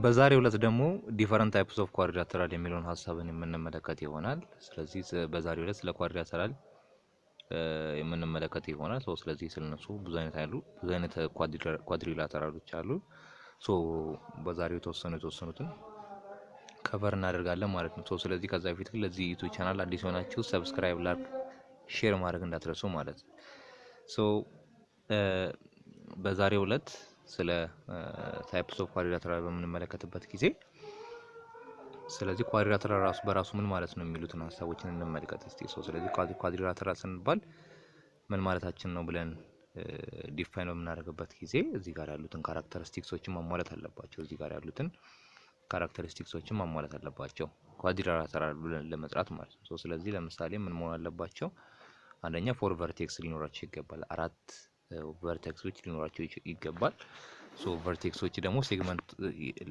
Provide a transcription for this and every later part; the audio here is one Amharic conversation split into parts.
በዛሬው ዕለት ደግሞ different types of quadrilateral የሚለውን ሀሳብን የምንመለከት ይሆናል። ስለዚህ በዛሬው ዕለት ስለ quadrilateral የምንመለከት ይሆናል። So ስለዚህ ስለነሱ ብዙ አይነት አሉ፣ ብዙ አይነት quadrilateral ኦች አሉ። So በዛሬው የተወሰኑትን cover እናደርጋለን ማለት ነው። So ስለዚህ ከዛ በፊት ግን ለዚህ YouTube channel አዲስ የሆናችሁ subscribe፣ like፣ share ማድረግ እንዳትረሱ ማለት ነው። So በዛሬው ዕለት ስለ types of quadrilateral በምንመለከትበት ጊዜ፣ ስለዚህ quadrilateral ራሱ በራሱ ምን ማለት ነው የሚሉትን ሀሳቦችን እንመልከት እስቲ። So ስለዚህ quadrilateral ስንባል ምን ማለታችን ነው ብለን define በምናደርግበት ጊዜ እዚህ ጋር ያሉትን characteristics ኦችን ማሟላት አለባቸው። እዚህ ጋር ያሉትን characteristics ኦችን ማሟላት አለባቸው quadrilateral ብለን ለመጥራት ማለት ነው። So ስለዚህ ለምሳሌ ምን መሆን አለባቸው? አንደኛ four vertex ሊኖራቸው ይገባል። አራት vertex ኦች ሊኖራቸው ይገባል። So vertex ኦች ደግሞ segment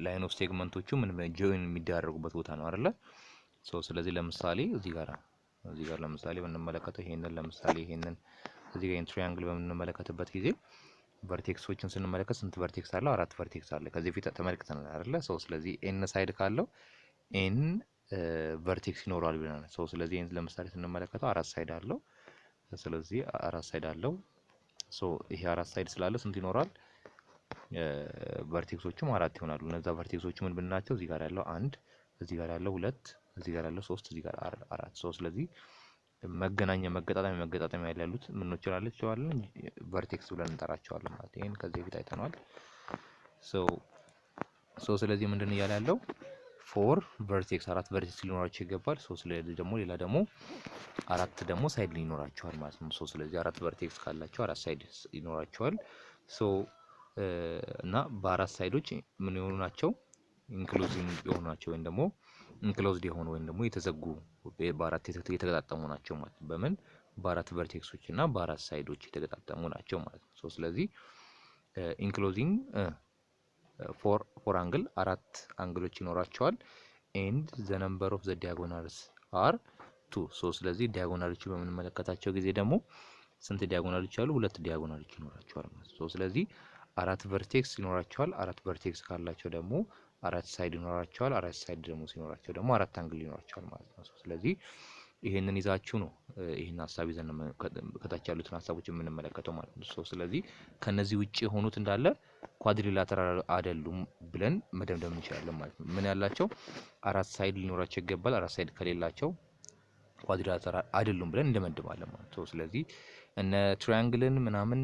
line of segment ኦቹ ምን join የሚደራረጉበት ቦታ ነው አይደለ? So ስለዚህ ለምሳሌ እዚህ ጋር ለምሳሌ ብንመለከተው ይሄንን፣ ለምሳሌ ይሄንን እዚህ ጋር triangle በምንመለከትበት ጊዜ vertex ኦችን ስንመለከት ስንት vertex አለው? አራት vertex አለ። ከዚህ በፊት ተመልክተናል አይደለ? So ስለዚህ n side ካለው n vertex ይኖረዋል ብለናል። So ስለዚህ ይሄን ለምሳሌ ስንመለከተው አራት side አለው። ስለዚህ አራት side አለው። So ይሄ አራት side ስላለው ስንት ይኖራል? Vertex ኦቹም አራት ይሆናሉ። እነዛ vertex ኦቹ ምን ብንላቸው? እዚህ ጋር ያለው አንድ፣ እዚህ ጋር ያለው ሁለት፣ እዚህ ጋር ያለው ሶስት፣ እዚህ ጋር አራት። So ስለዚህ መገናኛ መገጣጠሚያ መገጣጠሚያ ያሉት ምኖች እንላቸዋለን? Vertex ብለን እንጠራቸዋለን ማለት። ይሄን ከዚህ በፊት አይተነዋል። So ስለዚህ ምንድን እያለ ያለው? Four vertex፣ አራት vertex ሊኖራቸው ይገባል። So ስለዚህ ደግሞ ሌላ ደግሞ አራት ደግሞ side ሊኖራቸዋል ማለት ነው። So ስለዚህ አራት vertex ካላቸው አራት side ይኖራቸዋል። So እና በአራት side ኦች ምን የሆኑ ናቸው? Enclosing የሆኑ ናቸው ወይም ደግሞ enclosed የሆኑ ወይም ደግሞ የተዘጉ፣ በአራት የተገጣጠሙ ናቸው ማለት ነው። በምን? በአራት vertex ኦች እና በአራት side ኦች የተገጣጠሙ ናቸው ማለት ነው። So ስለዚህ enclosing four angle፣ አራት angle ኦች ይኖራቸዋል። And the number of the diagonals are two። So ስለዚህ diagonal ኦች በምንመለከታቸው ጊዜ ደግሞ ስንት diagonal ኦች አሉ? ሁለት diagonal ኦች ይኖራቸዋል ማለት ነው። ስለዚህ አራት vertex ይኖራቸዋል። አራት vertex ካላቸው ደግሞ አራት side ይኖራቸዋል። አራት side ደግሞ ሲኖራቸው ደግሞ አራት angle ይኖራቸዋል ማለት ነው። ስለዚህ ይሄንን ይዛችሁ ነው፣ ይህን ሀሳብ ይዘን ከታች ያሉትን ሀሳቦች የምንመለከተው ማለት ነው። So ስለዚህ ከነዚህ ውጭ የሆኑት እንዳለ quadrilateral አይደሉም ብለን መደምደም እንችላለን ማለት ነው። ምን ያላቸው? አራት side ሊኖራቸው ይገባል። አራት side ከሌላቸው quadrilateral አይደሉም ብለን እንደመድማለን ማለት ነው። ስለዚህ እነ triangle ን ምናምን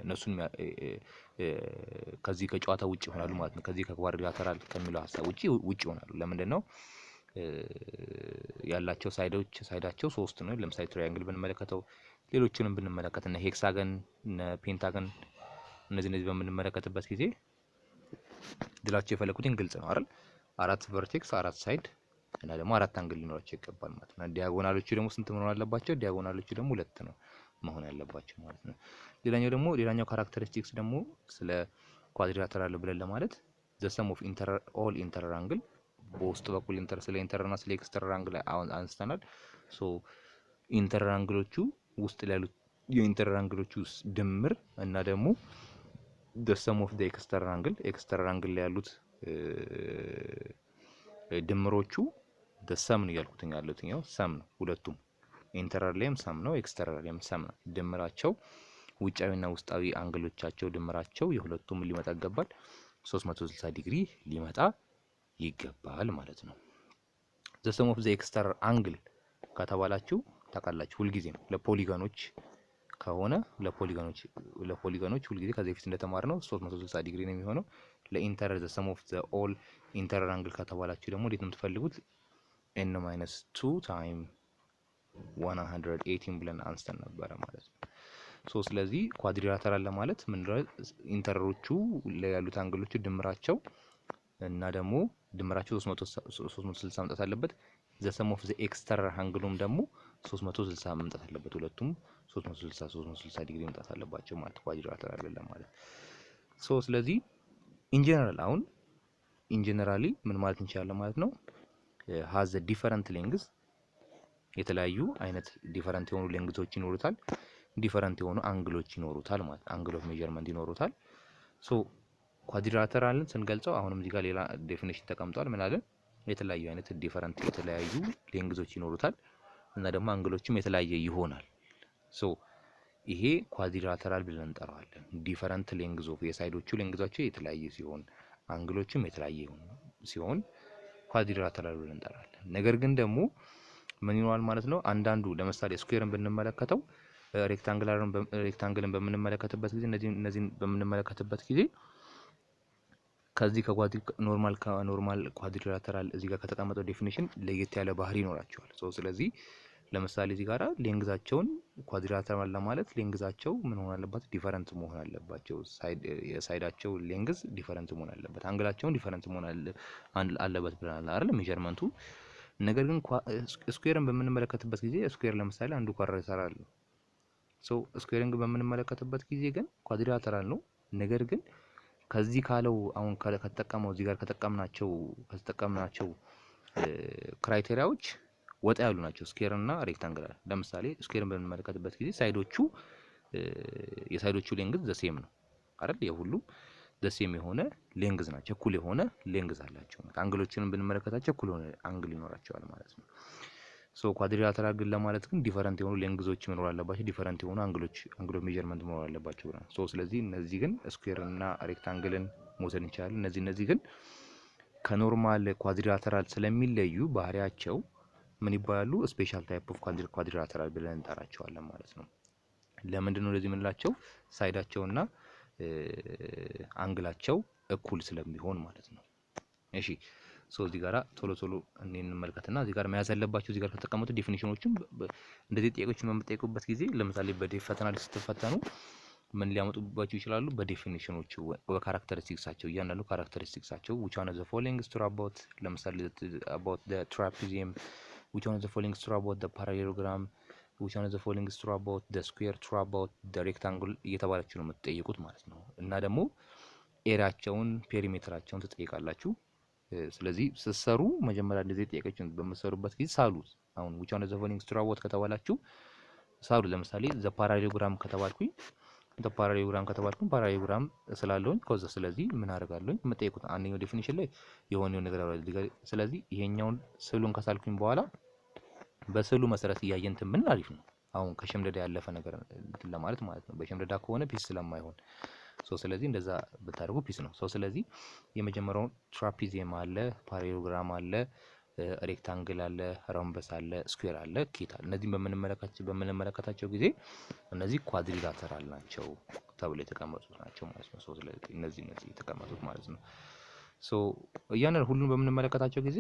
እነሱን ከዚህ ከጨዋታ ውጭ ይሆናሉ ማለት ነው። ከዚህ ከ quadrilateral ከሚለው ሀሳብ ውጭ ይሆናሉ። ለምንድን ነው? ያላቸው side ኦች side ኣቸው ሶስት ነው። ለምሳሌ triangle ብንመለከተው፣ ሌሎችንም ብንመለከት፣ እነ hexagon፣ እነ ፔንታገን፣ እነዚህ በምንመለከትበት ጊዜ ድላቸው የፈለኩትን ግልጽ ነው አይደል? አራት vertex፣ አራት side እና ደግሞ አራት angle ሊኖራቸው ይገባል ማለት ነው። Diagonal ኦቹ ደግሞ ስንት መሆን አለባቸው? Diagonal ኦቹ ደግሞ ሁለት ነው መሆን ያለባቸው ማለት ነው። ሌላኛው ደግሞ፣ ሌላኛው characteristics ደግሞ ስለ quadrilateral ብለን ለማለት the sum of all interior angle፣ በውስጥ በኩል ስለ interior እና ስለ exterior angle አንስተናል። So interior angle ኦቹ፣ ውስጥ ላይ ያሉት የ interior angle ኦቹ ድምር እና ደግሞ the sum of the exterior angle፣ exterior angle ላይ ያሉት ድምሮቹ፣ the sum ነው እያልኩት ያለሁት፣ ያው sum ነው። ሁለቱም interior ላይም sum ነው፣ exterior ላይም sum ነው። ድምራቸው፣ ውጫዊና ውስጣዊ angle ኦቻቸው ድምራቸው የሁለቱም ሊመጣ ይገባል፣ 360 ዲግሪ ሊመጣ ይገባል ማለት ነው። The sum of the exterior angle ከተባላችሁ ታውቃላችሁ፣ ሁልጊዜም ለ polygon ኦች ከሆነ ለ polygon ኦች ሁልጊዜ ከዚህ በፊት እንደተማርነው 360 ዲግሪ ነው የሚሆነው። ለ interior፣ the sum of the all interior angle ከተባላችሁ ደግሞ እንዴት ነው የምትፈልጉት? N minus 2 time 180 ብለን አንስተን ነበረ ማለት ነው። So ስለዚህ quadrilateral ለማለት ምን interior ኦቹ ላይ ያሉት angle ኦቹ ድምራቸው እና ደግሞ ድምራቸው 360 መምጣት አለበት። The sum of the exterior angle ኡም ደግሞ 360 መምጣት አለበት። ሁለቱም 360 360 ዲግሪ መምጣት አለባቸው ማለት quadrilateral ለማለት። So ስለዚህ in general፣ አሁን in generally ምን ማለት እንችላለን ማለት ነው? Has different lengths፣ የተለያዩ አይነት different የሆኑ length ኦች ይኖሩታል። Different የሆኑ angle ኦች ይኖሩታል ማለት angle of measurement ይኖሩታል። So Quadrilateral ን ስንገልጸው አሁንም እዚህ ጋር ሌላ definition ተቀምጧል። ምን አለን? የተለያዩ አይነት different የተለያዩ length ኦች ይኖሩታል እና ደግሞ angle ኦችም የተለያየ ይሆናል። So ይሄ quadrilateral ብለን እንጠራዋለን። Different length of የ side ኦቹ length ኣቸው የተለያየ ሲሆን angle ኦቹም የተለያየ ሲሆን quadrilateral ብለን እንጠራለን። ነገር ግን ደግሞ ምን ይኖራል ማለት ነው? አንዳንዱ ለምሳሌ square ን ብንመለከተው፣ rectangle ን በምንመለከትበት ጊዜ፣ እነዚህን በምንመለከትበት ጊዜ ከዚህ ከ normal quadrilateral እዚህ ጋር ከተቀመጠው definition ለየት ያለ ባህሪ ይኖራቸዋል። So ስለዚህ ለምሳሌ እዚህ ጋራ length ኣቸውን quadrilateral ለማለት length ኣቸው ምን መሆን አለበት? Different መሆን አለባቸው። የ side ኣቸው length different መሆን አለበት። Angle ኣቸውን different መሆን አለበት ብለናል አይደል? Measurement ኡ። ነገር ግን square ን በምንመለከትበት ጊዜ square ለምሳሌ አንዱ quadrilateral ነው። So square ን በምንመለከትበት ጊዜ ግን quadrilateral ነው። ነገር ግን ከዚህ ካለው አሁን ከተጠቀመው እዚህ ጋር ከተጠቀምናቸው criteria ዎች ወጣ ያሉ ናቸው። Square እና rectangle። ለምሳሌ square ን በምንመለከትበት ጊዜ side ኦቹ የ side ኦቹ length the same ነው አይደል? የሁሉም the same የሆነ length ናቸው። እኩል የሆነ length አላቸው። Angle ኦችንም ብንመለከታቸው እኩል የሆነ angle ይኖራቸዋል ማለት ነው። So quadrilateral ግን ለማለት ግን different የሆኑ length ኦች መኖር አለባቸው። Different የሆኑ angle ኦች angle of measurement መኖር አለባቸው ብለናል። So ስለዚህ እነዚህ ግን square እና rectangle ን መውሰድ እንችላለን። እነዚህ ግን ከ normal quadrilateral ስለሚለዩ ባህሪያቸው ምን ይባላሉ? Special type of quadrilateral ብለን እንጠራቸዋለን ማለት ነው። ለምንድን ነው እንደዚህ የምንላቸው? Side ኣቸውና angle ኣቸው እኩል ስለሚሆን ማለት ነው። እሺ፣ so እዚህ ጋራ ቶሎ ቶሎ እኔ እንመልከትና እዚህ ጋር መያዝ ያለባቸው እዚህ ጋር ከተቀመጡ definition ኦችም እንደዚህ ጥያቄዎችን በምትጠይቁበት ጊዜ ለምሳሌ በፈተና ላይ ስትፈተኑ ምን ሊያመጡባቸው ይችላሉ? በዴፊኒሽኖቹ፣ በካራክተሪስቲክሳቸው፣ እያንዳንዱ characteristics ኣቸው which one of the following is true about ለምሳሌ about the trapezium፣ which one of the following is true about the parallelogram፣ which one of the following is true about the square፣ true about the rectangle እየተባላችሁ ነው የምትጠየቁት ማለት ነው። እና ደግሞ area ኣቸውን perimeter ኣቸውን ትጠይቃላችሁ። ስለዚህ ስትሰሩ መጀመሪያ እንደዚህ ጥያቄዎችን በምትሰሩበት ጊዜ ሳሉት። አሁን which one of the following is true about ከተባላችሁ ሳሉ። ለምሳሌ the parallelogram ከተባልኩኝ parallelogram ስላለውኝ ከዛ ስለዚህ ምን አደርጋለሁኝ? የምጠይቁት አንደኛው definition ላይ የሆነ ነገር አለ። ስለዚህ ይሄኛውን ስዕሉን ከሳልኩኝ በኋላ በስዕሉ መሰረት እያየን እንትን ብንል አሪፍ ነው። አሁን ከሽምደዳ ያለፈ ነገር እንትን ለማለት ማለት ነው። በሽምደዳ ከሆነ peace ስለማይሆን so ስለዚህ እንደዛ ብታደርጉ peace ነው። So ስለዚህ የመጀመሪያውን trapezium አለ፣ parallelogram አለ፣ rectangle አለ፣ rhombus አለ፣ square አለ፣ ኬት አለ። እነዚህን በምንመለከታቸው ጊዜ እነዚህ quadrilateral ናቸው ተብሎ የተቀመጡት ናቸው ማለት ነው። So ስለዚህ እነዚህ የተቀመጡት ማለት ነው። So እያንዳንዱ ሁሉን በምንመለከታቸው ጊዜ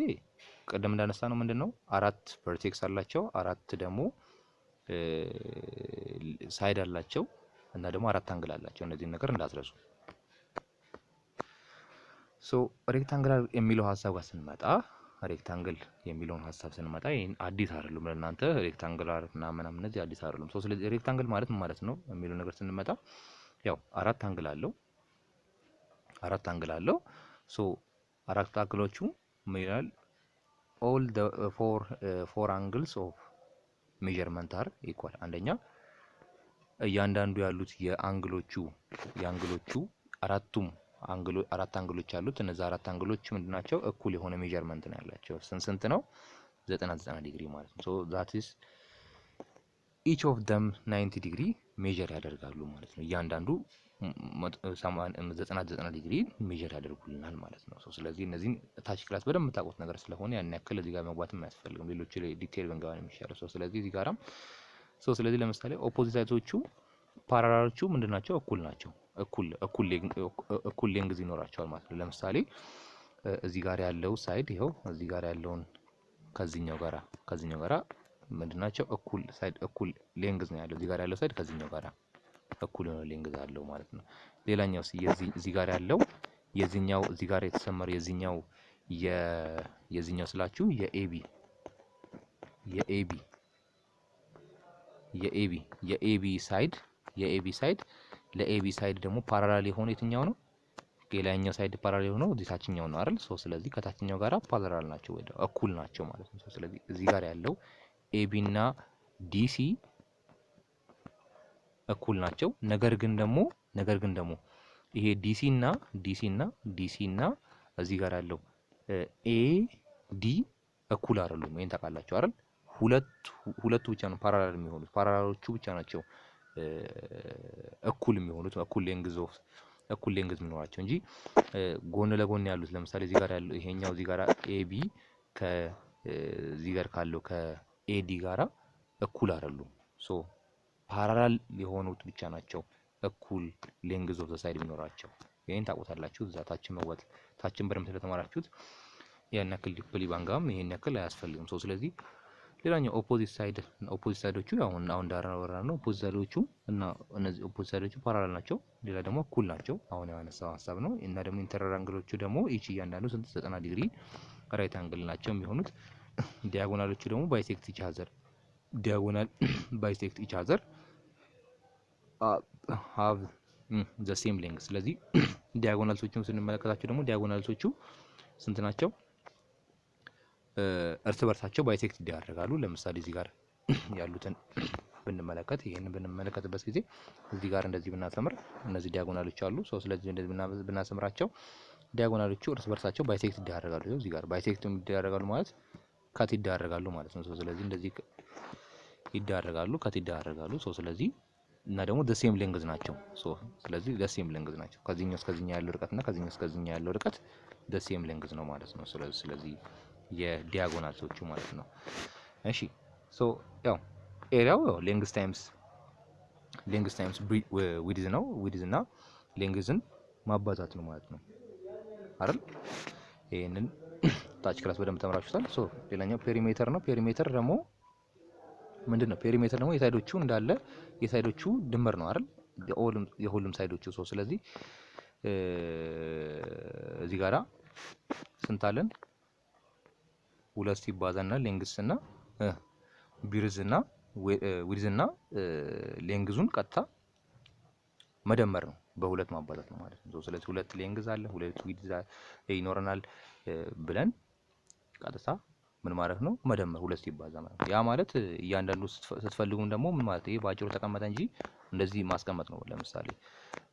ቅድም እንዳነሳ ነው ምንድነው አራት vertex አላቸው፣ አራት ደግሞ side አላቸው እና ደግሞ አራት angle አላቸው። እነዚህን ነገር እንዳትረሱ። So rectangular የሚለው ሀሳብ ጋር ስንመጣ፣ rectangle የሚለውን ሀሳብ ስንመጣ ይሄን አዲስ አይደሉም ለእናንተ፣ rectangular ምናምን ምናምን እነዚህ አዲስ አይደሉም። So ስለዚህ rectangle ማለት ምን ማለት ነው የሚለው ነገር ስንመጣ ያው አራት angle አለው፣ አራት angle አለው። So አራት angle ኦቹ ምን ይላል? All the four angles of measurement are equal። አንደኛ እያንዳንዱ ያሉት የ angle ኦቹ አራቱም angle ኦ አራት angle ኦች አሉት። እነዛ አራት angle ኦች ምንድን ናቸው? እኩል የሆነ measurement ነው ያላቸው። ስንት ስንት ነው? 90 90 ዲግሪ ማለት ነው። So that is each of them 90 degree measure ያደርጋሉ ማለት ነው። እያንዳንዱ 90 90 degree measure ያደርጉልናል ማለት ነው። So ስለዚህ እነዚህን ታች class በደንብ የምታውቁት ነገር ስለሆነ ያን ያክል እዚህ ጋር መግባትም አያስፈልግም። ሌሎቹ ላይ detail ብንገባ ነው የሚሻለው። So ስለዚህ እዚህ ጋራም so ስለዚህ ለምሳሌ opposite side ኦቹ parallel ኦቹ ምንድን ናቸው? እኩል ናቸው። እኩል length ይኖራቸዋል ማለት ነው። ለምሳሌ እዚህ ጋር ያለው side ይኸው እዚህ ጋር ያለውን ከዚህኛው ጋራ ምንድን ናቸው? እኩል side እኩል length ነው ያለው። እዚህ ጋር ያለው side ከዚህኛው ጋራ እኩል የሆነ length አለው ማለት ነው። ሌላኛው እዚህ ጋር ያለው የዚህኛው እዚህ ጋር የተሰመረ የዚህኛው ስላችሁ የ AB side የ AB side ለ AB side ደግሞ parallel የሆነ የትኛው ነው? የላይኛው side parallel የሆነው እዚህ ታችኛው ነው አይደል? So ስለዚህ ከታችኛው ጋራ parallel ናቸው ወይ እኩል ናቸው ማለት ነው። So ስለዚህ እዚህ ጋር ያለው AB እና DC እኩል ናቸው። ነገር ግን ደግሞ ይሄ DC እና እዚህ ጋር ያለው AD እኩል አይደሉም። ይሄን ታውቃላችሁ አይደል? ሁለቱ ብቻ ነው parallel የሚሆኑት። Parallel ኦቹ ብቻ ናቸው እኩል የሚሆኑት፣ እኩል length የሚኖራቸው እንጂ ጎን ለጎን ያሉት፣ ለምሳሌ እዚህ ጋር ያለው ይሄኛው እዚህ ጋር AB ከዚህ ጋር ካለው ከ AD ጋራ እኩል አይደሉም። So parallel የሆኑት ብቻ ናቸው እኩል length of the side የሚኖራቸው። ይሄን ታውቁታላችሁ። እዛ ታችን መወጥ ታችን በደንብ ስለተማራችሁት ያን ያክል deeply ባንገባም ይሄን ያክል አያስፈልግም። So ስለዚህ ሌላኛው opposite side ኦቹ አሁን እንዳወራነው opposite side ኦቹ እና እነዚህ opposite side ኦቹ parallel ናቸው። ሌላ ደግሞ እኩል ናቸው። አሁን ያነሳው ሀሳብ ነው። እና ደግሞ interior angle ኦቹ ደግሞ each እያንዳንዱ ስንት? 90 ዲግሪ right angle ናቸው የሚሆኑት። Diagonal ኦቹ ደግሞ bisect each other፣ diagonal bisect each other, have the same length። ስለዚህ diagonals ኦቹን ስንመለከታቸው ደግሞ diagonals ኦቹ ስንት ናቸው? እርስ በርሳቸው bisect ይደራረጋሉ። ለምሳሌ እዚህ ጋር ያሉትን ብንመለከት፣ ይሄንን ብንመለከትበት ጊዜ እዚህ ጋር እንደዚህ ብናሰምር እነዚህ diagonal ኦች አሉ። So ስለዚህ እንደዚህ ብናሰምራቸው diagonal ኦቹ እርስ በርሳቸው bisect ይደራረጋሉ። እዚህ ጋር bisect ይደራረጋሉ ማለት cut ይደራረጋሉ ማለት ነው። So ስለዚህ እንደዚህ ይዳረጋሉ፣ cut ይደራረጋሉ። So ስለዚህ እና ደግሞ the same length ናቸው። So ስለዚህ the same length ናቸው። ከዚህኛው እስከዚህኛው ያለው ርቀት እና ከዚህኛው እስከዚህኛው ያለው ርቀት the same length ነው ማለት ነው። ስለዚህ የ diagonals ኦቹ ማለት ነው። እሺ፣ so ያው area ው ያው length times width ነው። Width እና length ን ማባዛት ነው ማለት ነው አይደል? ይሄንን ታች class በደንብ ተምራችሁታል። So ሌላኛው perimeter ነው። Perimeter ደግሞ ምንድን ነው? Perimeter ደግሞ የ side ኦቹ እንዳለ የ side ኦቹ ድምር ነው አይደል? የሁሉም side ኦቹ። So ስለዚህ እዚህ ጋራ ስንት አለን? ሁለት ሲባዛና length እና breadth እና width እና length ኡን ቀጥታ መደመር ነው፣ በሁለት ማባዛት ነው ማለት ነው። ስለዚህ ሁለት length አለ፣ ሁለት width ይኖረናል ብለን ቀጥታ ምን ማለት ነው? መደመር፣ ሁለት ሲባዛ ማለት ነው። ያ ማለት እያንዳንዱ ስትፈልጉም ደግሞ ምን ማለት፣ ይሄ በአጭሩ ተቀመጠ እንጂ እንደዚህ ማስቀመጥ ነው። ለምሳሌ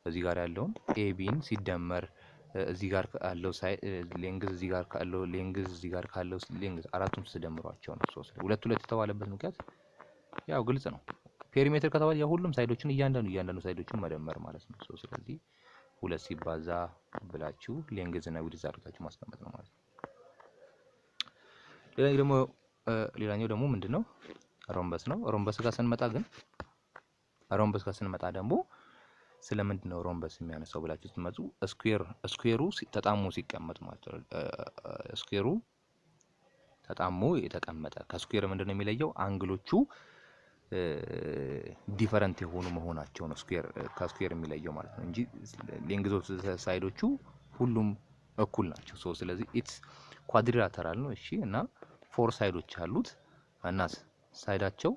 እዚህ ጋር ያለውን AB ን ሲደመር እዚህ ጋር ካለው length፣ እዚህ ጋር ካለው length፣ እዚህ ጋር ካለው length አራቱም ስትደምሯቸው ነው። ሶስት ሁለት ሁለት የተባለበት ምክንያት ያው ግልጽ ነው። Perimeter ከተባለ የሁሉም side ኦችን እያንዳንዱ side ኦችን መደመር ማለት ነው። So ስለዚህ ሁለት ሲባዛ ብላችሁ length እና width አድርጋችሁ ማስቀመጥ ነው ማለት ነው። ሌላኛው ደግሞ ምንድነው? Rhombus ነው። Rhombus ጋር ስንመጣ ደግሞ ስለምንድን ነው rhombus የሚያነሳው ብላችሁ ስትመጡ square ኡ ተጣሞ ሲቀመጥ ማለት ነው። Square ኡ ተጣሞ የተቀመጠ ከ square ምንድን ነው የሚለየው? Angle ኦቹ different የሆኑ መሆናቸው ነው square ከ square የሚለየው ማለት ነው እንጂ length of side ኦቹ ሁሉም እኩል ናቸው። So ስለዚህ it's quadrilateral ነው። እሺ፣ እና four side ኦች አሉት እና side ኣቸው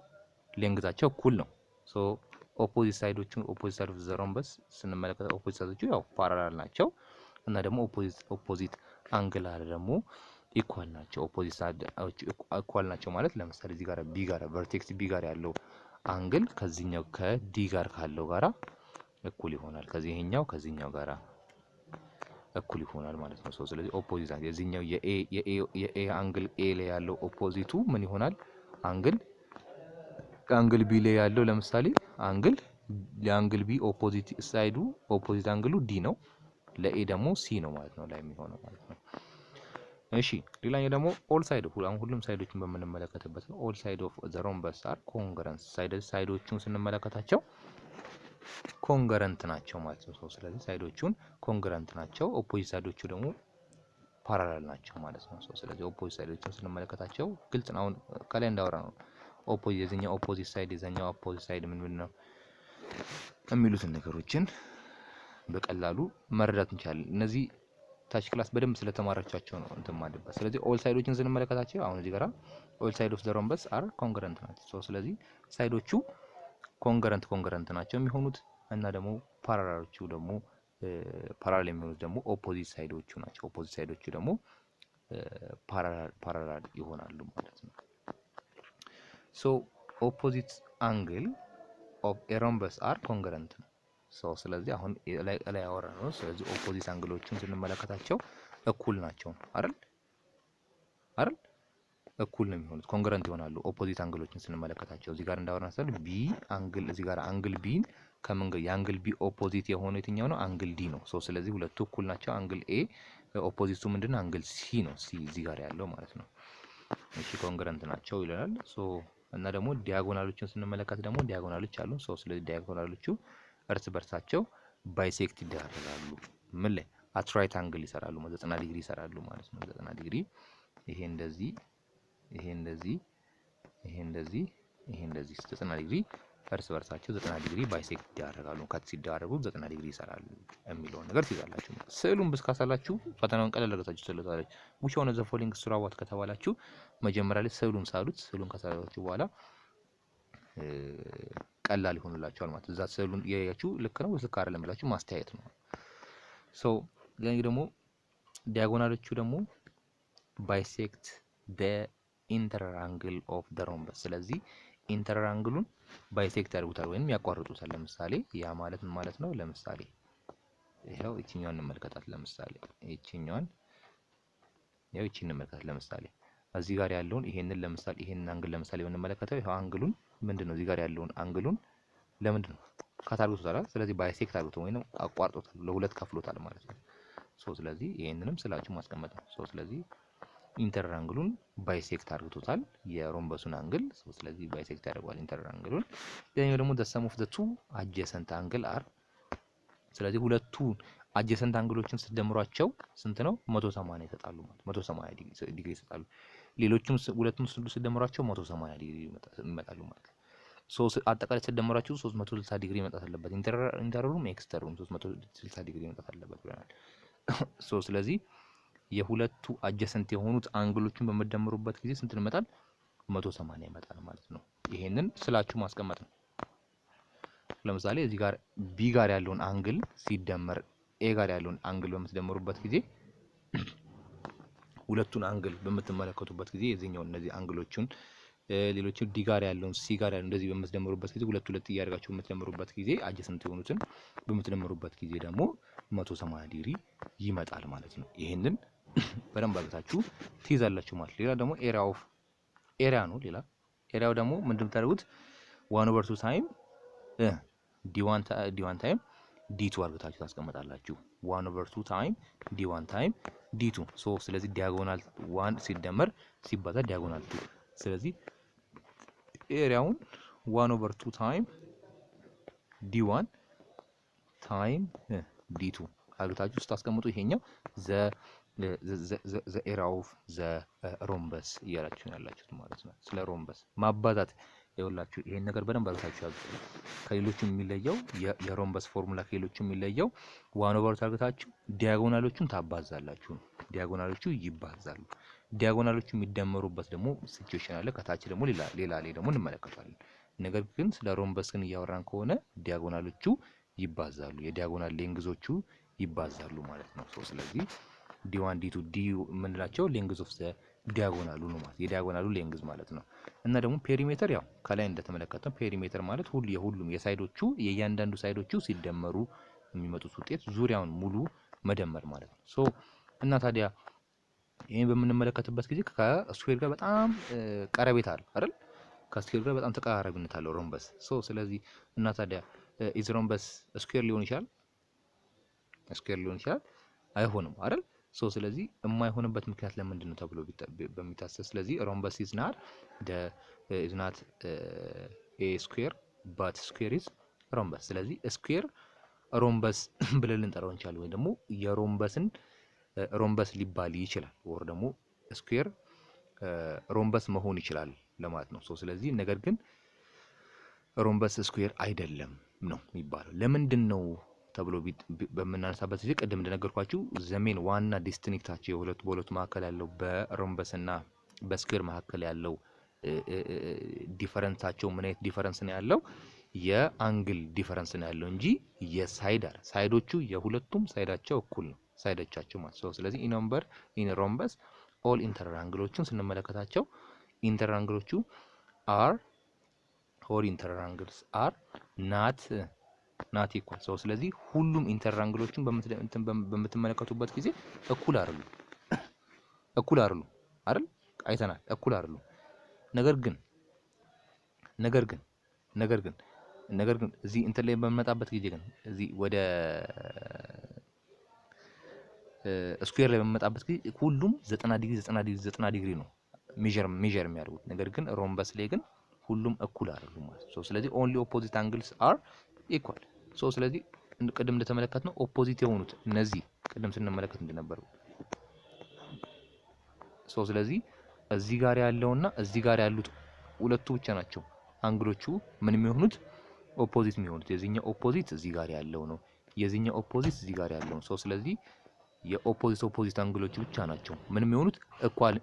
length ኣቸው እኩል ነው። So opposite side ኦቹ፣ opposite side of the rhombus ስንመለከት opposite side ኦቹ ያው parallel ናቸው እና ደግሞ opposite angle አለ ደግሞ equal ናቸው። Opposite side ኦቹ equal ናቸው ማለት ለምሳሌ እዚህ ጋር B ጋር፣ vertex B ጋር ያለው angle ከዚህኛው ከ D ጋር ካለው ጋራ እኩል ይሆናል። ከዚህ ይሄኛው ከዚህኛው ጋራ እኩል ይሆናል ማለት ነው። So ስለዚህ opposite የዚህኛው የ A angle A ላይ ያለው opposite ኡ ምን ይሆናል? Angle B ላይ ያለው፣ ለምሳሌ ለ angle B opposite side ኡ፣ opposite angle ኡ D ነው። ለ A ደግሞ C ነው ማለት ነው ላይ የሚሆነው ማለት ነው። እሺ፣ ሌላኛው ደግሞ all side፣ አሁን ሁሉም side ኦችን በምንመለከትበት ነው። All side of the rhombus are congruent። Side ኦቹን ስንመለከታቸው congruent ናቸው ማለት ነው። ስለዚህ side ኦቹን congruent ናቸው፣ opposite side ኦቹ ደግሞ parallel ናቸው ማለት ነው። ስለዚህ opposite side ኦቹን ስንመለከታቸው ግልጽ ነው። አሁን ከላይ እንዳወራነው opposite የዚህኛው opposite side የዛኛው opposite side ምን ምን ነው የሚሉትን ነገሮችን በቀላሉ መረዳት እንችላለን። እነዚህ ታች class በደንብ ስለተማራቻቸው ነው እንትን ማለበት። ስለዚህ all side ኦችን ስንመለከታቸው አሁን እዚህ ጋራ all side of the rhombus are congruent ናቸው። So ስለዚህ side ኦቹ congruent ናቸው የሚሆኑት እና ደግሞ parallel ኦቹ ደግሞ parallel የሚሆኑት ደግሞ opposite side ኦቹ ናቸው። Opposite side ኦቹ ደግሞ parallel ይሆናሉ ማለት ነው። So opposite angle of a rhombus are congruent ነው። So ስለዚህ አሁን ላይ ያወራነው። ስለዚህ opposite angle ኦቹን ስንመለከታቸው እኩል ናቸው አይደል? አይደል? እኩል ነው የሚሆኑት፣ congruent ይሆናሉ። Opposite angle ኦችን ስንመለከታቸው እዚህ ጋር እንዳወራን ስለ B angle፣ እዚህ ጋር angle B ን ከምን ጋር የ angle B opposite የሆነው የትኛው ነው? Angle D ነው። So ስለዚህ ሁለቱ እኩል ናቸው። Angle A opposite ኡ ምንድነው? Angle C ነው። C እዚህ ጋር ያለው ማለት ነው። እሺ፣ congruent ናቸው ይለናል። So እና ደግሞ diagonal ኦችን ስንመለከት ደግሞ diagonal ኦች አሉ። So ስለዚህ diagonal ኦቹ እርስ በርሳቸው bisect ይደራረጋሉ። ምን ላይ? At right angle ይሰራሉ፣ 90 ዲግሪ ይሰራሉ ማለት ነው። 90 ዲግሪ ይሄ እንደዚህ፣ ይሄ እንደዚህ፣ ይሄ እንደዚህ፣ ይሄ እንደዚህ 90 ዲግሪ እርስ በርሳቸው 90 ዲግሪ bisect ይደራረጋሉ። Cut ሲደራረጉ 90 ዲግሪ ይሰራሉ የሚለውን ነገር ትይዛላችሁ። ስዕሉን ብስካሳላችሁ ፈተናውን ቀለል አድርጋችሁ ትችላላችሁ። "Which one of the following is true about" ከተባላችሁ መጀመሪያ ላይ ስዕሉን ሳሉት። ስዕሉን ከሳላችሁ በኋላ ቀላል ይሆንላችኋል ማለት እዛ ስዕሉን እያያችሁ ልክ ነው ወይስ ልክ አይደለም ብላችሁ ማስተያየት ነው። So ሌላኛው ደግሞ diagonal ኦቹ ደግሞ bisect the interior angle of the rhombus። ስለዚህ interior angle ኡን bisect ያደርጉታል ወይም ያቋርጡታል። ለምሳሌ ያ ማለት ምን ማለት ነው? ለምሳሌ ይኸው ይችኛዋን እንመልከታት። ለምሳሌ ይችኛዋን ያው ይቺን እንመልከታት። ለምሳሌ እዚህ ጋር ያለውን ይሄንን ለምሳሌ ይሄንን angle ለምሳሌ ብንመለከተው ይኸው angle ኡን ምንድን ነው? እዚህ ጋር ያለውን angle ኡን ለምንድን ነው cut አድርጎታል። ስለዚህ bisect አድርጎት ወይም አቋርጦታል፣ ለሁለት ከፍሎታል ማለት ነው። So ስለዚህ ይሄንንም ስላችሁ ማስቀመጥ ነው። So ስለዚህ interior angle ኡን bisect አድርጎታል የ rhombus ኡን angle። So ስለዚህ bisect ያደርገዋል interior angle ኡን። ሌላኛው ደግሞ the sum of the two adjacent angle are፣ ስለዚህ ሁለቱ adjacent angle ኦችን ስትደምሯቸው ስንት ነው? 180 ይሰጣሉ ማለት 180 ዲግሪ ይሰጣሉ። ሌሎቹም ሁለቱም ስትደምሯቸው 180 ዲግሪ ይመጣሉ ማለት ነው። So አጠቃላይ ስትደምሯቸው 360 ዲግሪ መምጣት አለበት። Interior ኡም exterior ኡም 360 ዲግሪ መምጣት አለበት ብለናል። So ስለዚህ የሁለቱ adjacent የሆኑት angle ኦችን በምትደምሩበት ጊዜ ስንት ይመጣል? 180 ይመጣል ማለት ነው። ይሄንን ስላችሁ ማስቀመጥ ነው። ለምሳሌ እዚህ ጋር B ጋር ያለውን angle ሲደመር A ጋር ያለውን angle በምትደምሩበት ጊዜ፣ ሁለቱን angle በምትመለከቱበት ጊዜ የዚህኛው እነዚህ angle ኦቹን ሌሎችን D ጋር ያለውን C ጋር ያለውን እንደዚህ በምትደምሩበት ጊዜ፣ ሁለት ሁለት እያደረጋችሁ በምትደምሩበት ጊዜ፣ adjacent የሆኑትን በምትደምሩበት ጊዜ ደግሞ 180 ዲግሪ ይመጣል ማለት ነው። ይሄንን በደንብ አድርጋችሁ ትይዛላችሁ ማለት። ሌላ ደግሞ area of area ነው። ሌላ area ው ደግሞ ምንድን የምታደርጉት one over two time D one time D two አድርጋችሁ ታስቀምጣላችሁ። One over two time D one time D two። So ስለዚህ diagonal one ሲደመር ሲባዛ diagonal two። ስለዚህ area ውን one over two time D one time D two አድርጋችሁ ስታስቀምጡ ይሄኛው the area of the rhombus እያላችሁ ነው ያላችሁት ማለት ነው። ስለ rhombus ማባዛት ይኸውላችሁ ይሄን ነገር በደንብ አድርጋችሁ ያዙ። ከሌሎቹ የሚለየው የ rhombus formula ከሌሎቹ የሚለየው one over አድርጋችሁ diagonal ኦቹን ታባዛላችሁ ነው። Diagonal ኦቹ ይባዛሉ። Diagonal ኦቹ የሚደመሩበት ደግሞ situation አለ። ከታች ደግሞ ሌላ ሌላ ላይ ደግሞ እንመለከታለን። ነገር ግን ስለ rhombus ግን እያወራን ከሆነ diagonal ኦቹ ይባዛሉ። የ diagonal length ኦቹ ይባዛሉ ማለት ነው። So ስለዚህ D one፣ D two፣ D የምንላቸው length of the diagonal ኡ ነው ማለት የ diagonal ኡ length ማለት ነው። እና ደግሞ perimeter ያው ከላይ እንደተመለከተው perimeter ማለት ሁሉ የሁሉም የ side ኦቹ የእያንዳንዱ side ኦቹ ሲደመሩ የሚመጡት ውጤት ዙሪያውን ሙሉ መደመር ማለት ነው። So እና ታዲያ ይህን በምንመለከትበት ጊዜ ከ square ጋር በጣም ቀረቤታ አለው አይደል? ከ square ጋር በጣም ተቀራራቢነት አለው rhombus። So ስለዚህ እና ታዲያ is rhombus square ሊሆን ይችላል? Square ሊሆን ይችላል? አይሆንም አይደል? So ስለዚህ የማይሆንበት ምክንያት ለምንድን ነው ተብሎ በሚታሰብ ስለዚህ rhombus is not a square but square is rhombus። ስለዚህ square rhombus ብለን ልንጠራው እንችላለን፣ ወይ ደግሞ የ rhombus ን rhombus ሊባል ይችላል፣ ወይ ደግሞ square rhombus መሆን ይችላል ለማለት ነው። So ስለዚህ ነገር ግን rhombus square አይደለም ነው የሚባለው። ለምንድን ነው ተብሎ በምናነሳበት ጊዜ ቅድም እንደነገርኳችሁ the main ዋና distinct ኣቸው የሁለቱ በሁለቱ መካከል ያለው በ rhombus እና በ square መካከል ያለው difference ኣቸው ምን አይነት difference ነው ያለው? የ angle difference ነው ያለው እንጂ የ side አለ side ኦቹ የሁለቱም side ኣቸው እኩል ነው side ኦቻቸው ማለት ነው። ስለዚህ in number in rhombus all interior angle ኦቹን ስንመለከታቸው interior angle ኦቹ are all interior angles are not Not equal. So ስለዚህ ሁሉም interior angle ኦችን በምትመለከቱበት ጊዜ እኩል አይደሉም። እኩል አይደሉም አይደል? አይተናል። እኩል አይደሉም። ነገር ግን እዚህ እንትን ላይ በምንመጣበት ጊዜ ግን፣ እዚህ ወደ square ላይ በምንመጣበት ጊዜ ሁሉም 90 ዲግሪ፣ 90 ዲግሪ፣ 90 ዲግሪ ነው measure የሚያደርጉት። ነገር ግን rhombus ላይ ግን ሁሉም እኩል አይደሉም ማለት ነው። ስለዚህ only opposite angles are equal። So ስለዚህ ቅድም እንደተመለከትነው opposite የሆኑት እነዚህ ቅድም ስንመለከት እንደነበረው፣ so ስለዚህ እዚህ ጋር ያለውና እዚህ ጋር ያሉት ሁለቱ ብቻ ናቸው angle ኦቹ ምን የሚሆኑት? Opposite የሚሆኑት። የዚህኛው opposite እዚህ ጋር ያለው ነው። የዚህኛው opposite እዚህ ጋር ያለው ነው። So ስለዚህ የ opposite opposite angle ኦች ብቻ ናቸው ምን የሚሆኑት?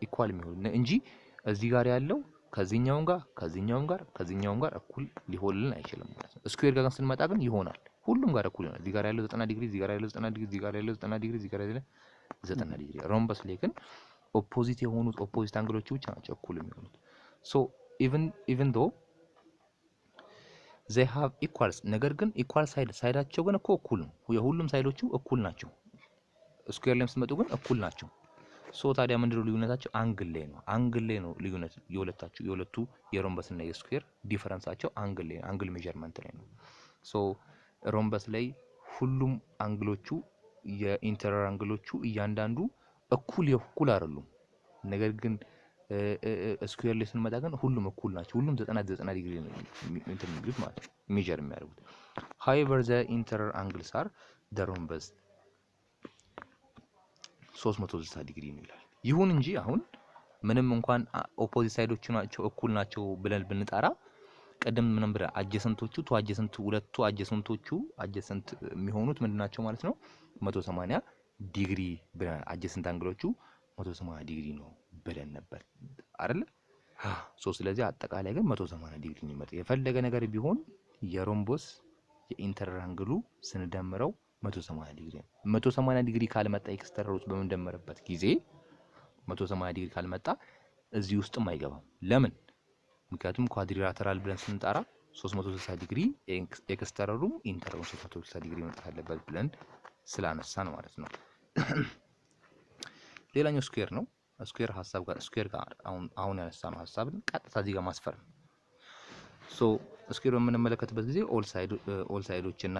Equal የሚሆኑት እንጂ እዚህ ጋር ያለው ከዚህኛውም ጋር፣ ከዚህኛውም ጋር፣ ከዚህኛውም ጋር እኩል ሊሆንልን አይችልም ማለት ነው። Square ጋር ስንመጣ ግን ይሆናል። ሁሉም ጋር እኩል ይሆናል። እዚህ ጋር ያለው 90 ዲግሪ፣ እዚህ ጋር ያለው 90 ዲግሪ፣ እዚህ ጋር ያለው 90 ዲግሪ፣ እዚህ ጋር ያለው 90 ዲግሪ። Rhombus ላይ ግን opposite የሆኑት opposite angle ኦች ብቻ ናቸው እኩል የሚሆኑት። So even though they have equals፣ ነገር ግን equal side፣ side ኣቸው ግን እኮ እኩል ነው። የሁሉም side ኦቹ እኩል ናቸው። Square ላይም ስትመጡ ግን እኩል ናቸው። So ታዲያ ምንድነው ልዩነታቸው? Angle ላይ ነው። Angle ላይ ነው ልዩነት የሁለታቸው፣ የሁለቱ የ rhombus እና የ square difference ኣቸው angle ላይ፣ angle measurement ላይ ነው። So rhombus ላይ ሁሉም angle ኦቹ፣ የ interior angle ኦቹ እያንዳንዱ እኩል አይደሉም። ነገር ግን square ላይ ስንመጣ ግን ሁሉም እኩል ናቸው። ሁሉም 90 90 ዲግሪ ነው እንትን የሚሉት ማለት ነው፣ measure የሚያደርጉት። However, the interior angles are the rhombus 360 ዲግሪ ነው ይላል። ይሁን እንጂ አሁን ምንም እንኳን opposite side ኦቹ ናቸው እኩል ናቸው ብለን ብንጠራ፣ ቅድም ምንም ብለን adjacent ኦቹ two adjacent፣ ሁለቱ adjacent ኦቹ adjacent የሚሆኑት ምንድን ናቸው ማለት ነው? 180 ዲግሪ ብለን፣ adjacent angle ኦቹ 180 ዲግሪ ነው ብለን ነበር አይደለ? So ስለዚህ አጠቃላይ ግን 180 ዲግሪ ነው የሚመጣው። የፈለገ ነገር ቢሆን የ rhombus የ interior angle ኡ ስንደምረው 180 ዲግሪ ነው። 180 ዲግሪ ካልመጣ፣ exterior ውስጥ በምንደምርበት ጊዜ 180 ዲግሪ ካልመጣ እዚህ ውስጥም አይገባም። ለምን? ምክንያቱም quadrilateral ብለን ስንጠራ 360 ዲግሪ exterior ኡም interior ኡም 360 ዲግሪ መምጣት አለበት ብለን ስላነሳን ማለት ነው። ሌላኛው square ነው። Square ሀሳብ ጋር፣ square ጋር አሁን ያነሳነው ሀሳብን ቀጥታ እዚህ ጋር ማስፈር ነው። So square በምንመለከትበት ጊዜ all side ኦች እና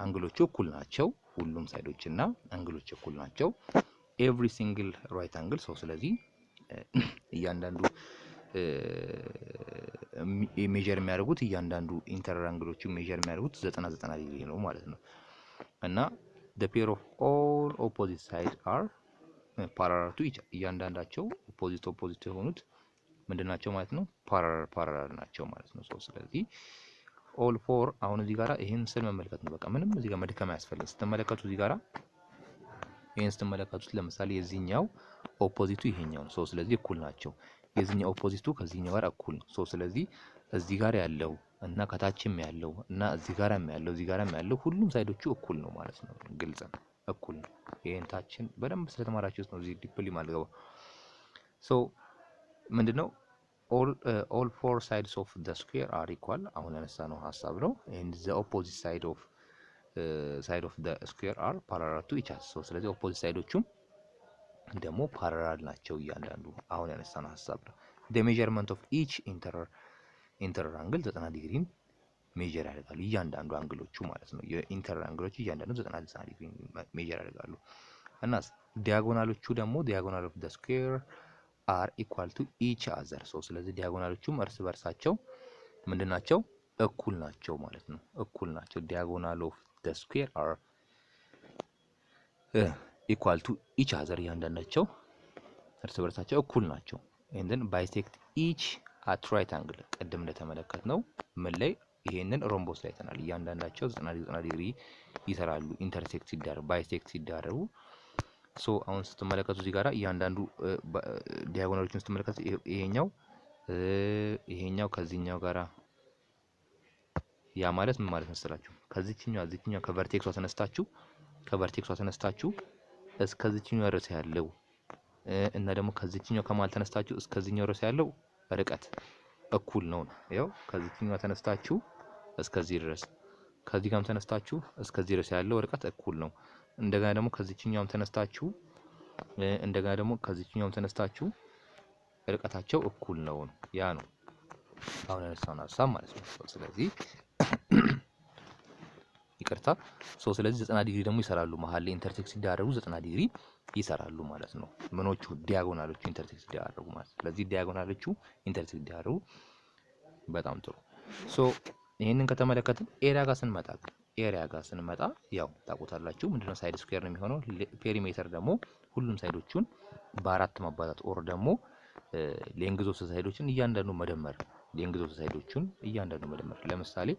angle ኦቹ እኩል ናቸው። ሁሉም side ኦች እና angle ኦች እኩል ናቸው። Every single right angle፣ so ስለዚህ እያንዳንዱ measure የሚያደርጉት፣ እያንዳንዱ interior angle ኦቹ measure የሚያደርጉት 90 90 ዲግሪ ነው ማለት ነው። እና the pair of all opposite side are parallel to each፣ እያንዳንዳቸው opposite opposite የሆኑት ምንድን ናቸው ማለት ነው? Parallel parallel ናቸው ማለት ነው። So ስለዚህ all four፣ አሁን እዚህ ጋራ ይህን ስል መመልከት ነው። በቃ ምንም እዚህ ጋር መድከም አያስፈልግም። ስትመለከቱ እዚህ ጋራ ይህን ስትመለከቱት ለምሳሌ የዚህኛው opposite ኡ ይሄኛው ነው። So ስለዚህ እኩል ናቸው። የዚህኛው opposite ኡ ከዚህኛው ጋር እኩል ነው። So ስለዚህ እዚህ ጋር ያለው እና ከታችም ያለው እና እዚህ ጋርም ያለው፣ እዚህ ጋርም ያለው ሁሉም side ኦቹ እኩል ነው ማለት ነው። ግልጽ ነው፣ እኩል ነው። ይሄን ታችን በደንብ ስለተማራችሁት ነው እዚህ deeply ማልገባው። So ምንድነው? All four sides of the square are equal፣ አሁን ያነሳነው ሀሳብ ነው። And the opposite side of the square are parallel to each other። So ስለዚህ opposite side ኦቹም ደግሞ parallel ናቸው እያንዳንዱ፣ አሁን ያነሳነው ሀሳብ ነው። The measurement of each interior angle 90 ዲግሪን measure ያደርጋሉ እያንዳንዱ angle ኦቹ ማለት ነው። የ interior angle ኦቹ እያንዳንዱ 90 90 ዲግሪ measure ያደርጋሉ። እና diagonal ኦቹ ደግሞ diagonal of the square are equal to each other። So ስለዚህ diagonal ኦቹም እርስ በርሳቸው ምንድን ናቸው? እኩል ናቸው ማለት ነው። እኩል ናቸው። Diagonal of the square are equal to each other፣ እያንዳንዳቸው እርስ በርሳቸው እኩል ናቸው። And then bisect each at right angle፣ ቅድም እንደተመለከትነው ምን ላይ? ይሄንን rhombus ላይ አይተናል። እያንዳንዳቸው 90 90 ዲግሪ ይሰራሉ intersect ሲዳረጉ፣ bisect ሲዳረጉ። So አሁን ስትመለከቱ እዚህ ጋራ እያንዳንዱ diagonal ኦችን ስትመለከቱ ይሄኛው ከዚህኛው ጋራ፣ ያ ማለት ምን ማለት መሰላችሁ? ከዚህኛው እዚህኛው ከ vertex ኧ ተነስታችሁ እስከዚህኛው ድረስ ያለው እና ደግሞ ከዚህኛው ከመሀል ተነስታችሁ እስከዚህኛው ድረስ ያለው ርቀት እኩል ነው ነው። ያው ከዚህኛው ተነስታችሁ እስከዚህ ድረስ ከዚህ ጋርም ተነስታችሁ እስከዚህ ድረስ ያለው ርቀት እኩል ነው። እንደገና ደግሞ ከዚህኛውም ተነስታችሁ፣ እንደገና ደግሞ ከዚህኛውም ተነስታችሁ ርቀታቸው እኩል ነው ነው። ያ ነው አሁን ያነሳውን ሀሳብ ማለት ነው። ስለዚህ ይቅርታ፣ so ስለዚህ 90 ዲግሪ ደግሞ ይሰራሉ፣ መሀል ላይ intersect ሲደረጉ 90 ዲግሪ ይሰራሉ ማለት ነው። ምኖቹ? Diagonal ኦቹ intersect ሲደረጉ ማለት ነው። ስለዚህ diagonal ኦቹ intersect ሲደረጉ፣ በጣም ጥሩ። So ይሄንን ከተመለከትን area ጋር ስንመጣ ያው ታውቁታላችሁ፣ ምንድነው? Side square ነው የሚሆነው። Perimeter ደግሞ ሁሉም side ኦቹን በአራት ማባዛት or ደግሞ length of side ኦችን እያንዳንዱ መደመር፣ length of side ኦቹን እያንዳንዱ መደመር። ለምሳሌ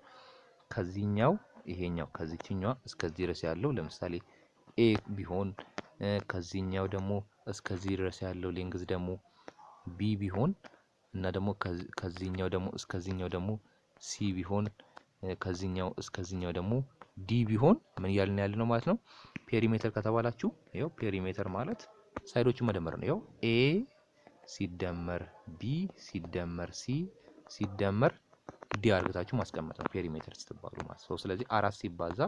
ከዚህኛው ይሄኛው ከዚህኛዋ እስከዚህ ድረስ ያለው ለምሳሌ A ቢሆን፣ ከዚህኛው ደግሞ እስከዚህ ድረስ ያለው length ደግሞ B ቢሆን እና ደግሞ ከዚህኛው ደግሞ እስከዚህኛው ደግሞ C ቢሆን፣ ከዚህኛው እስከዚህኛው ደግሞ D ቢሆን ምን እያልን ያለ ነው ማለት ነው? Perimeter ከተባላችሁ ይኸው perimeter ማለት side ኦቹን መደመር ነው። ይኸው A ሲደመር B ሲደመር C ሲደመር D አድርጋችሁ ማስቀመጥ ነው perimeter ስትባሉ ማለት ነው። ስለዚህ አራት ሲባዛ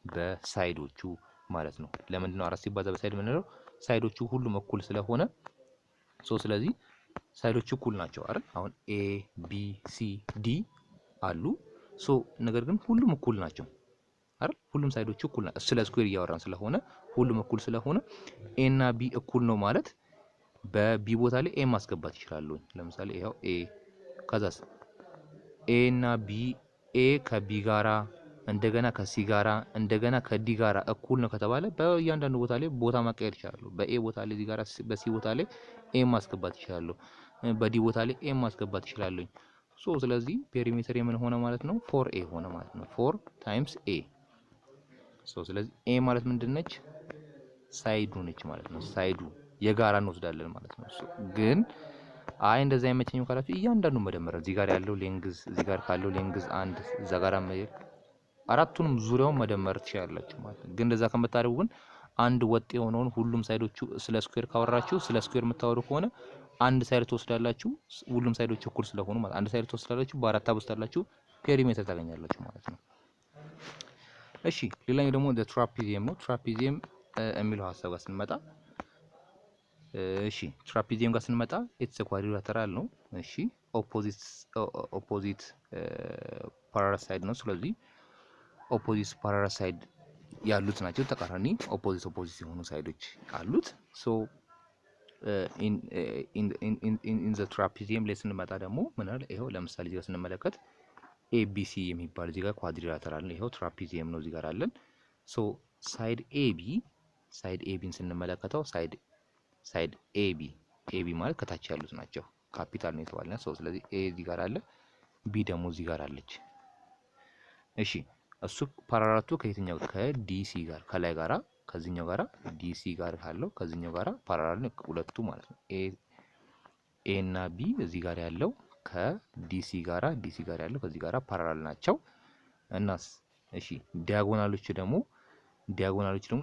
በ side ኦቹ ማለት ነው። ለምንድን ነው አራት ሲባዛ በ side የምንለው? Side ኦቹ ሁሉም እኩል ስለሆነ። So ስለዚህ side ኦቹ እኩል ናቸው አይደል? አሁን A፣ B፣ C፣ D አሉ። So ነገር ግን ሁሉም እኩል ናቸው አይደል? ሁሉም side ኦቹ እኩል ናቸው። ስለ square እያወራን ስለሆነ፣ ሁሉም እኩል ስለሆነ A እና B እኩል ነው ማለት በ B ቦታ ላይ A ማስገባት ይችላሉ። ለምሳሌ ይኸው A፣ ከዛስ A እና B፣ A ከ B ጋራ፣ እንደገና ከ C ጋራ፣ እንደገና ከ D ጋራ እኩል ነው ከተባለ በእያንዳንዱ ቦታ ላይ ቦታ ማቀየር ይችላሉ። በ A ቦታ ላይ እዚህ ጋራ በ C ቦታ ላይ A ማስገባት ይችላሉ። በ D ቦታ ላይ A ማስገባት ይችላሉ። So ስለዚህ perimeter የምን ሆነ ማለት ነው? Four A ሆነ ማለት ነው። Four times A። So ስለዚህ A ማለት ምንድን ነች? Side ኡ ነች ማለት ነው። Side ኡ የጋራ እንወስዳለን ማለት ነው። ግን አይ እንደዛ አይመቸኝም ካላችሁ እያንዳንዱ መደመር፣ እዚህ ጋር ያለው length እዚህ ጋር ካለው length አንድ፣ እዛ ጋር አራቱንም ዙሪያውን መደመር ትችላላችሁ ማለት ነው። ግን እንደዛ ከምታደርጉ ግን አንድ ወጥ የሆነውን ሁሉም side ኦቹ፣ ስለ square ካወራችሁ፣ ስለ square የምታወሩ ከሆነ አንድ side ትወስዳላችሁ። ሁሉም side ኦች እኩል ስለሆኑ ማለት አንድ side ትወስዳላችሁ፣ በአራት ታበዙታላችሁ፣ perimeter ታገኛላችሁ ማለት ነው። እሺ፣ ሌላኛው ደግሞ trapezium ነው። Trapezium የሚለው ሀሳብ ጋር ስንመጣ፣ እሺ trapezium ጋር ስንመጣ it's quadrilateral ነው። እሺ፣ opposite parallel side ነው። ስለዚህ opposite parallel side ያሉት ናቸው። ተቃራኒ opposite opposite የሆኑ side ኦች አሉት። So in the trapezium ላይ ስንመጣ ደግሞ ምን አለ? ይኸው ለምሳሌ እዚህ ጋር ስንመለከት ABC የሚባል እዚህ ጋር quadrilateral ነው። ይኸው trapezium ነው እዚህ ጋር አለን። So side AB፣ side AB ን ስንመለከተው side AB፣ AB ማለት ከታች ያሉት ናቸው። ካፒታል ነው የተባለ so ስለዚህ A እዚህ ጋር አለ፣ B ደግሞ እዚህ ጋር አለች። እሺ፣ እሱ parallel ኡ ከየትኛው? ከ DC ጋር፣ ከላይ ጋራ፣ ከዚህኛው ጋራ፣ DC ጋር ካለው ከዚህኛው ጋራ parallel ነው ሁለቱ ማለት ነው። A እና B እዚህ ጋር ያለው ከ DC ጋራ፣ DC ጋር ያለው ከዚህ ጋራ parallel ናቸው። እናስ እሺ diagonal ኦች ደግሞ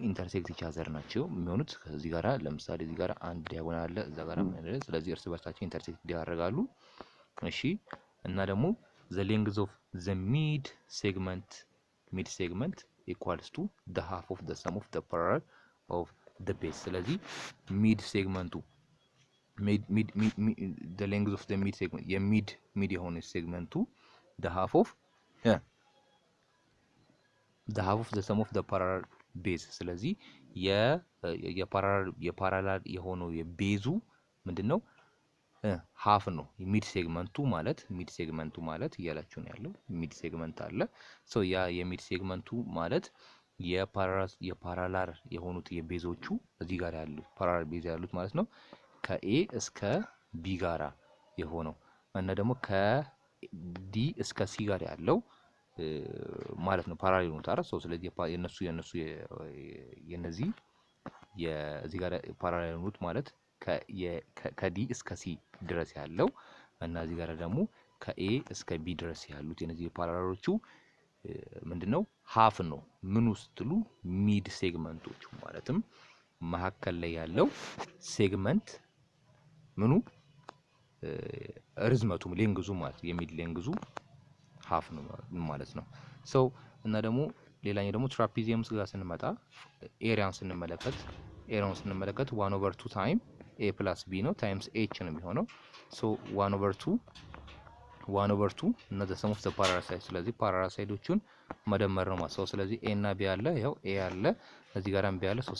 intersect each other ናቸው የሚሆኑት ከዚህ ጋራ። ለምሳሌ እዚህ ጋራ አንድ diagonal አለ፣ እዛ ጋራ፣ ስለዚህ እርስ በርሳቸው intersect ያደርጋሉ። እሺ፣ እና ደግሞ the length of the mid segment equals to the half of the sum of the parallel of the base። ስለዚህ mid segment ኡ፣ mid the length of the mid segment፣ የ mid የሆነ segment ኡ the half of the sum of the parallel base። ስለዚህ የ parallel የሆነው የ base ኡ ምንድን ነው? Half ነው። Mid segment ኡ ማለት እያላችሁ ነው ያለው። Mid segment አለ። So ያ የ mid segment ኡ ማለት የ parallel የሆኑት የ base ኦቹ፣ እዚህ ጋር ያሉት parallel base ያሉት ማለት ነው፣ ከ A እስከ B ጋራ የሆነው እና ደግሞ ከ D እስከ C ጋር ያለው ማለት ነው። Parallel የሆኑት አይደል? So ስለዚህ የነሱ የነዚህ የዚህ ጋር parallel የሆኑት ማለት ከ D እስከ C ድረስ ያለው እና እዚህ ጋር ደግሞ ከ A እስከ B ድረስ ያሉት የነዚህ የ parallel ኦቹ ምንድነው? Half ነው። ምኑ ስትሉ mid segment ኦቹ፣ ማለትም መሀከል ላይ ያለው segment ምኑ ርዝመቱ፣ length ኡ ማለት የ mid length ኡ half ነው ማለት ነው። So እና ደግሞ ሌላኛው ደግሞ trapezium ጋር ስንመጣ area ውን ስንመለከት one over two time a plus b ነው፣ times h ነው የሚሆነው። So one over two, one over two እና the sum of the parallel side። ስለዚህ parallel side ኦቹን መደመር ነው ማለት ነው። ስለዚህ a እና b አለ፣ ያው a አለ፣ እዚህ ጋርም b አለ። So